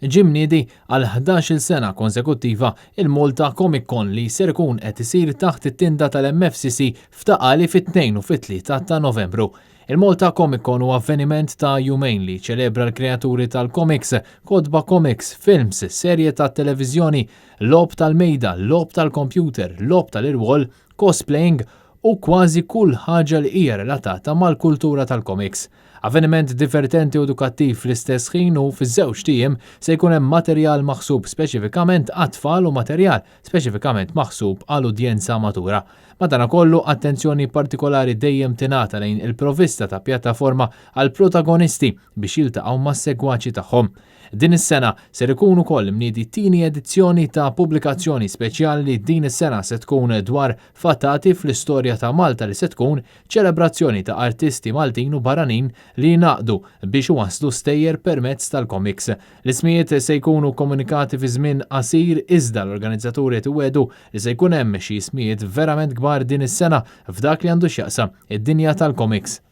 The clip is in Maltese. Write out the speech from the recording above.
Ġie mniedi għal 11-il sena konsekuttiva il-Malta Comic Con li ser ikun qed isir taħt it-tinda tal-MFCC f'Ta' Qali fit-2 u fit-3 ta' Novembru. Il-Malta Comic Con huwa avveniment ta' jumejn li ċelebra l-kreaturi tal-comics, kotba comics, films, serje ta' televiżjoni, logħob tal-mejda, logħob tal-kompjuter, logħob tal-irwol, cosplaying u kważi kull ħaġa li hija relatata mal-kultura tal-comics. Avveniment divertenti u edukattiv fl-istess ħin u fiż-żewġt ijiem se jkun hemm materjal maħsub speċifikament għat-tfal u materjal speċifikament maħsub għal udjenza matura. Madanakollu, attenzjoni partikolari dejjem tingħata lejn il-provvista ta' pjattaforma għal protagonisti biex jiltaqgħu mas-segwaċi tagħhom. Din is-sena ser ikun ukoll imniedi tieni edizzjoni ta' pubblikazzjoni speċjali li din is-sena se tkun dwar fatati fl-istorja ta' Malta li se tkun ċelebrazzjoni ta' artisti Maltin u barranin li jingħaqdu biex iwasslu stejjer permezz tal-komiks. L-ismijiet se jkunu komunikati fi żmien qasir iżda l-organizzaturi qed iwiegħdu li se jkun hemm xi ismijiet verament kbar din is-sena f'dak li għandu x'jaqsam id-dinja tal-komiks.